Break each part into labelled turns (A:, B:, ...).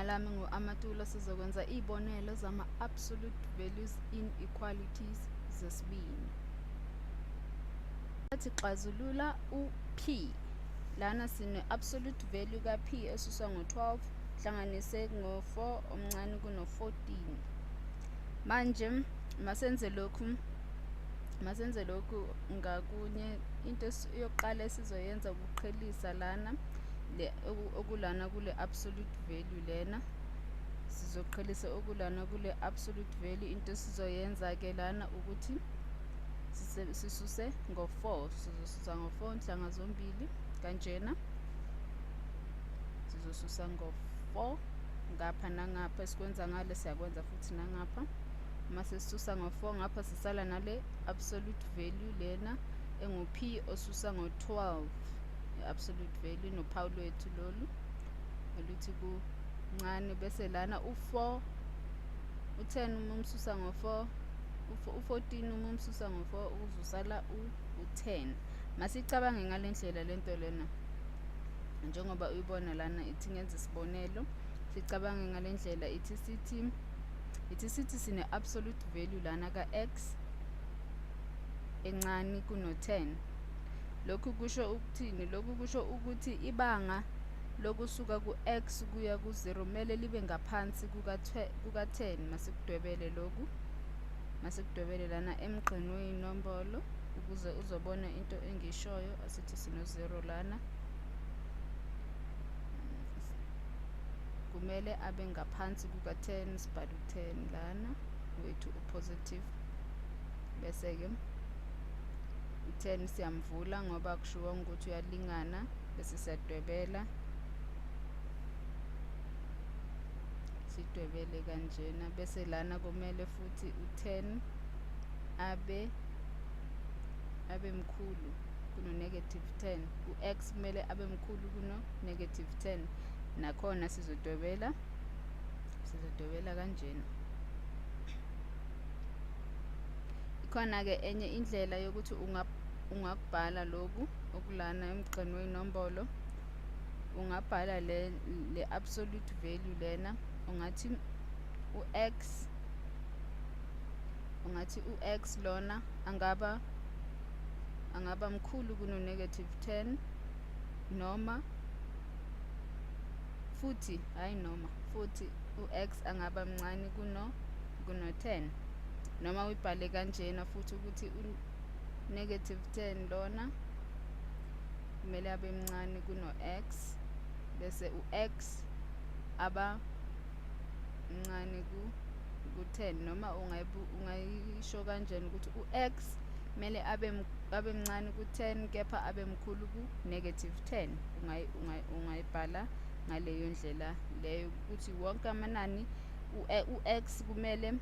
A: Igama lami ngu-Amatula. Sizokwenza iy'bonelo zama-absolute values inequalities zesibini. Bathi xazulula u-P. Lana sine-absolute value ka-P esuswa ngo-12 hlanganise ngo-4 omncane kuno-14. Manje masenze lokhu, masenze lokhu ngakunye. Into yokuqala esizoyenza ukuqhelisa lana le okulana kule absolute value lena. Sizoqhelisa okulana kule absolute value. Into esizoyenza ke lana ukuthi sisuse ngo-4, sizosusa ngo-4 nhlanga zombili kanjena. Sizosusa ngo-4 ngapha nangapha, esikwenza ngale siyakwenza futhi nangapha. Uma sesisusa ngo-4 ngapha, sisala nale absolute value lena engu-P osusa ngo-12, i-absolute value nophawu lwethu lolu oluthi kuncane. Bese lana u-4, u-10 uma umsusa ngo-4, u-14 uma umsusa ngo-4 uzosala u-10. Masicabange ngale ndlela lento lena njengoba uyibona lana. Ithi ngenza isibonelo, sicabange ngale ndlela. Ithi sithi sine absolute value lana ka-x encane kuno-10. Lokhu kusho ukuthini? Lokhu kusho ukuthi ibanga lokusuka ku-x kuya ku-0 kumele libe ngaphansi kuka-10. Masikudwebele lokhu, masikudwebele lana emgqeni wey'nombolo ukuze uzobona into engiyishoyo. Asithi sino-0 lana, kumele abe ngaphansi kuka-10. Sibhale u-10 lana wethu u-positive, bese-ke u-10 siyamvula ngoba kushiwo ukuthi uyalingana, bese siyadwebela, sidwebele kanjena. Bese lana kumele futhi u-10 abe mkhulu kuno-negative 10, u-x kumele abe mkhulu kuno-negative 10. Nakhona sizodwebela kanjena. Ikhona-ke enye indlela yokuthi ungakubhala lokhu okulana emgqeni wey'nombolo. Ungabhala le absolute value lena, ungathi u-x lona angaba mkhulu kuno-negative 10 noma futhi, hayi, noma futhi u-x angaba mncane kuno 10, noma uyibhale kanjena futhi ukuthi u-negative 10 lona kumele abe mncane kuno-x, bese u-x aba mncane ku-10, noma ungayisho kanjena ukuthi u-x kumele abe mncane ku-10 kepha abe mkhulu ku-negative 10. Ungayibhala ngaleyo ndlela leyo ukuthi wonke amanani u-x kumele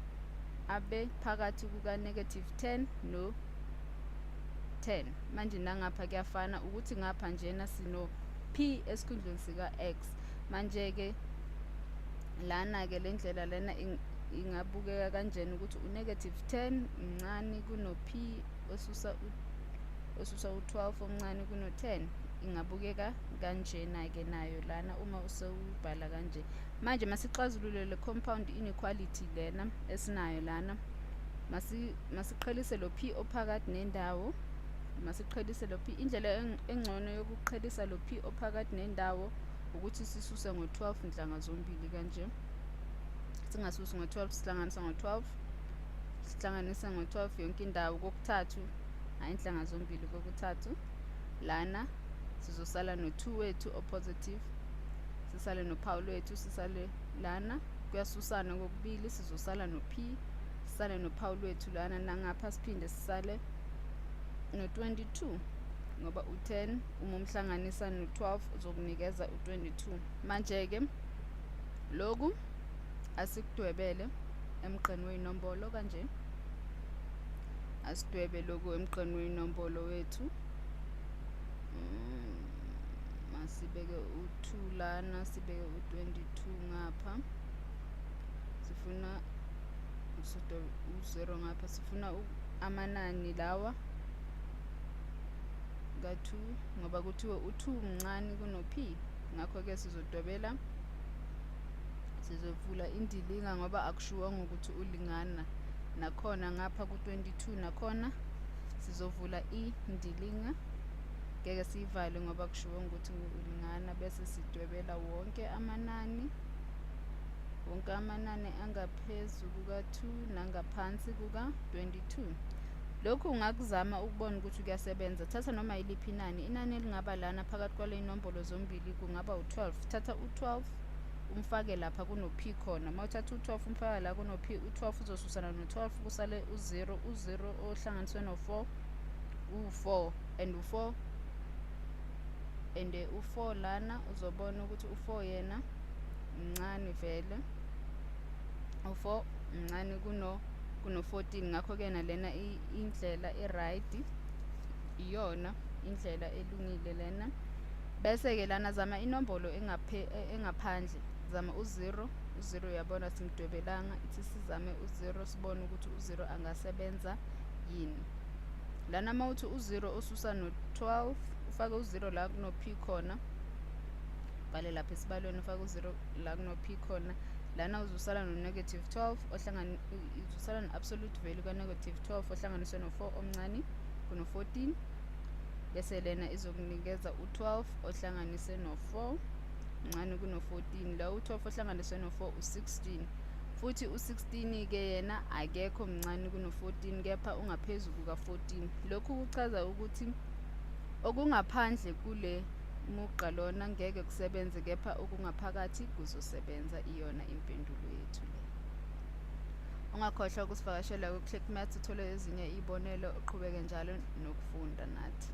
A: abe phakathi kuka-negative 10 no 10. Manje nangapha kuyafana, ukuthi ngapha njena sino p esikhundleni sika-x. Manje-ke lana-ke le ndlela lena ingabukeka kanjena ukuthi u-negative 10 mncane kuno-p osusa u-12 omncane kuno-10. Ingabukeka kanjena-ke nayo lana uma usewubhala kanje. Manje masixazulule le compound inequality lena esinayo lana. Masiqhelise lo p ophakathi nendawo, masiqhelise lo p. Indlela engcono yokuqhelisa lo p ophakathi nendawo ukuthi sisuse ngo-12 nhlanga zombili kanje. Singasusi ngo-12, sihlanganisa ngo-12, sihlanganise ngo-12 yonke indawo kokuthathu, hhayi inhlanga zombili, kokuthathu. Lana sizosala no-2 wethu o-positive, sisale nophawu lwethu, sisale lana kuyasusana kokubili, sizosala no-p, sisale nophawu lwethu lana nangapha, siphinde sisale no-22 ngoba u-10 uma umhlanganisa no-12 uzokunikeza u-22. Manje-ke lokhu asikudwebele emgqeni wey'nombolo kanje. Asidwebe lokhu emgqeni wey'nombolo wethu. Masibeke u-2 lana, sibeke u-22 ngapha, sifuna u-0 ngapha, sifuna amanani lawa ka-2 ngoba kuthiwe u-2 mncane kuno-p. Ngakho-ke sizodwebela Sizovula indilinga ngoba akushiwongo ukuthi ulingana. Nakhona ngapha ku-22 nakhona sizovula indilinga, ngeke siyivale ngoba kushiwo ukuthi ulingana. Bese sidwebela wonke amanani, wonke amanani angaphezu kuka-2 nangaphansi kuka-22. Lokhu ungakuzama ukubona ukuthi kuyasebenza. Thatha noma yiliphi inani, inani elingaba lana phakathi kwale inombolo zombili kungaba u-12. Thatha u-12 umfake lapha kuno-p khona. Uma uthatha u-12 umfake la kuno-p, u-12 uzosusana no-12, kusale u-0. U-0 ohlanganiswe no-4 u-4, and u-4 and u-4 lana uzobona ukuthi u-4 yena mncane vele, u-4 mncane kuno-14. Ngakho-ke nalena indlela e-right, iyona indlela elungile lena. Bese-ke lana zama inombolo engaphandle, zama u-0. U-0 uyabona simdwebelanga, ithi sizame u-0 sibone ukuthi u-0 angasebenza yini. Lana uma uthi u-0 ususa no-12, ufake u-0 la kuno-p khona, bhale lapha esibalweni, ufake u-0 la kuno-p khona. Lana uzosala no-negative 12 uzosala no-absolute value ka-negative 12 ohlanganiswe no-4 omncane kuno-14. Bese lena izokunikeza u-12 ohlanganise no-4 mncane kuno-14. La u-12 ohlanganiswe no-4 u-16, futhi u-16 ke yena akekho mncane kuno-14, kepha ungaphezu kuka-14. Lokhu kuchaza ukuthi okungaphandle kule mugqa lona ngeke kusebenze, kepha okungaphakathi kuzosebenza. Iyona impendulo yethu le. Ungakhohlwa ukusivakashela ku-Click Maths uthole ezinye iy'bonelo, uqhubeke njalo nokufunda nathi.